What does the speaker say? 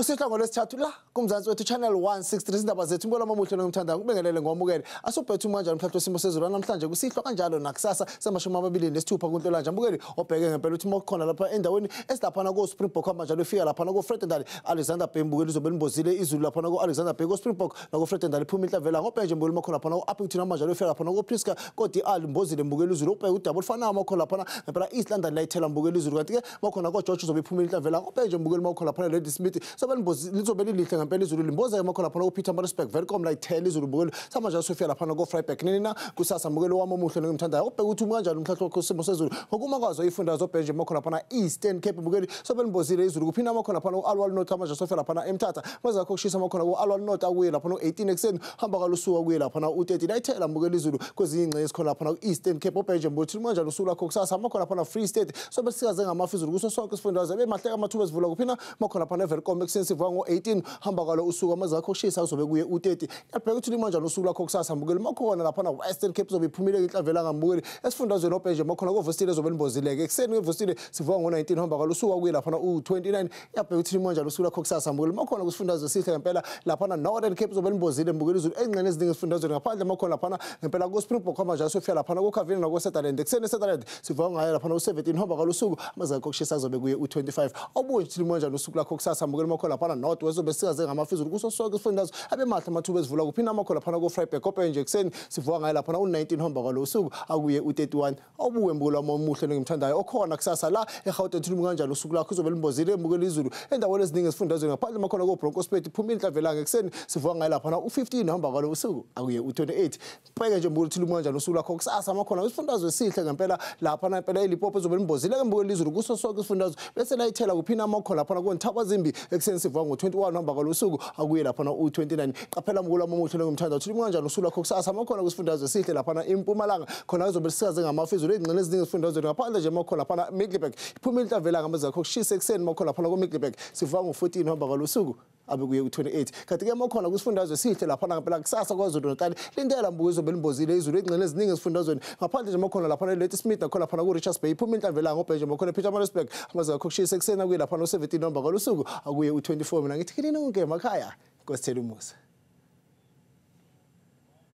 Kusihlwa ngolwesithathu la kuMzansi wethu Channel 163 izindaba zethu imbolo amamuhle nomthandayo kubingelele ngomukele asubhethe umanjani umhlatho wesimo sezulu namhlanje kusihlwa kanjalo nakusasa sama-26 kuNhlolanja mbukeli obheke ngempela uthi mokukhona lapha endaweni esilaphana ko Springbok kanjalo ufika laphana ko Fredendal Alexander Bay mbukeli uzobe limbozile izulu laphana ko Alexander Bay ko Springbok nako Fredendal iphuma inhlavela ngobhenje mbukeli mokhona laphana ko Upington manjalo ufika laphana ko Priska ko DR limbozile mbukeli izulu ubheke udaba olufanayo mokhona laphana ngempela East London layithela mbukeli izulu kanti ke mokhona ko George uzobe iphuma inhlavela ngobhenje mbukeli mokhona laphana Lady Smith lizobe lilihle ngempela izulu limboza emakhona laphana kuPietermaritzburg Welkom layithela izulu mbukeli samanje sofika laphana ko Freiburg nini na kusasa mbukeli wami omuhle ngimthandayo ubheka ukuthi kanjani umhlatho wakho simo sezulu ngokuma kwazo ifunda zobhenje emakhona laphana Eastern Cape mbukeli sobe limbozile izulu kuphina amakhona laphana ku-Aliwal North manje sofika laphana eMthatha mazakho kushisa amakhona ku-Aliwal North akuye laphana u-18 ekuseni hamba kalusuka kuye laphana u-30 layithela mbukeli izulu kwezinye ingxenye esikhona laphana ku-Eastern Cape obhenje mbukeli kanjani usuku lakho kusasa amakhona laphana Free State sobe sikaze ngamafu izulu kuso sonke isifundazwe bemahleka amathuba esivula kuphina amakhona laphana eWelkom ekuseni sivuka ngo-18 hamba kwalo usuku amazinga akho kushisa uzobe kuye u-30 yabheka ukuthi limanjani usuku lakho kusasa mbukeli makhona laphana Western Cape uzobe iphumile inhlavela ngambukeli esifundazweni obhenje makhona koVostile ezobe limbozileke ekuseni ngeVostile sivuka ngo-19 hamba kwalo usuku akuye laphana u-29 yabheka ukuthi limanjani usuku lakho kusasa mbukeli makhona kusifundazwe sihle ngempela laphana Northern Cape uzobe limbozile mbukeli izulu engxenye eziningi esifundazweni ngaphandle makhona laphana ngempela ko-Springbok manje sofika laphana ko-Cavini nako-Sutherland ekuseni eSutherland sivuka ngayo laphana u-17 hamba kwalo usuku amazinga akho kushisa azobe kuye u-25 obuye ukuthi limanjani usuku lakho kusasa mbukeli makhona laphana North West uzobe sikaze ngamafu izulu kuso sonke isifundazwe abe mahle amathuba ezivula kuphina amakhona laphana ko-Freiburg openje ekuseni sivuka ngayo laphana u-19 hamba kwalo usuku akuye u-31 obuye mbukeli wami omuhle nengimthandayo okhona kusasa la eGauteng thuluma kanjani usuku lakho uzobe limbozile mbukeli izulu endaweni eziningi esifundazweni ngaphandle makhona ko-Bronkhorstspruit iphuma inhlavelanga ekuseni sivuka ngayo laphana u-15 hamba kwalo usuku akuye u-28 bheke nje mbukeli thuluma kanjani usuku lakho kusasa amakhona isifundazwe esihle ngempela laphana impela eLimpopo izobe limbozile ke mbukeli izulu kuso sonke isifundazwe bese layithela kuphina amakhona laphana koNthabazimbi ekuseni sivuka ngo-21 hamba kwalo usuku akuye laphana u-29 qaphela mbukeli wami omuhle ngimthanda thuluma kanjani usuku lakho kusasa amakhona kwisifundazwe esihle laphana impumalanga khona kuzobe sikaze ngamafu izulu ezingxenye eziningi esifundazweni ngaphandle nje makhona laphana Middelburg iphuma inhlavela ngamazinga akho kushisa ekuseni makhona laphana ko-Middelburg sivuka ngo-14 hamba kwalo usuku abe kuye ku-28 kanti ke makhona kwisifundazwe esihle laphana ngempela kusasa KwaZulu Natal lindela mbuko izobe limbozile izulu ezingxenye eziningi esifundazweni ngaphandle nje makhona laphana Ladysmith nakhona laphana ku-Richards Bay iphuma inhlavela ngobhenje makhona Pietermaritzburg amazinga akho kushisa ekuseni akuye laphana u-17 hamba kwalo usuku akuye u-24 mina ngithi kini nonke emakhaya Nkosi thela umusa.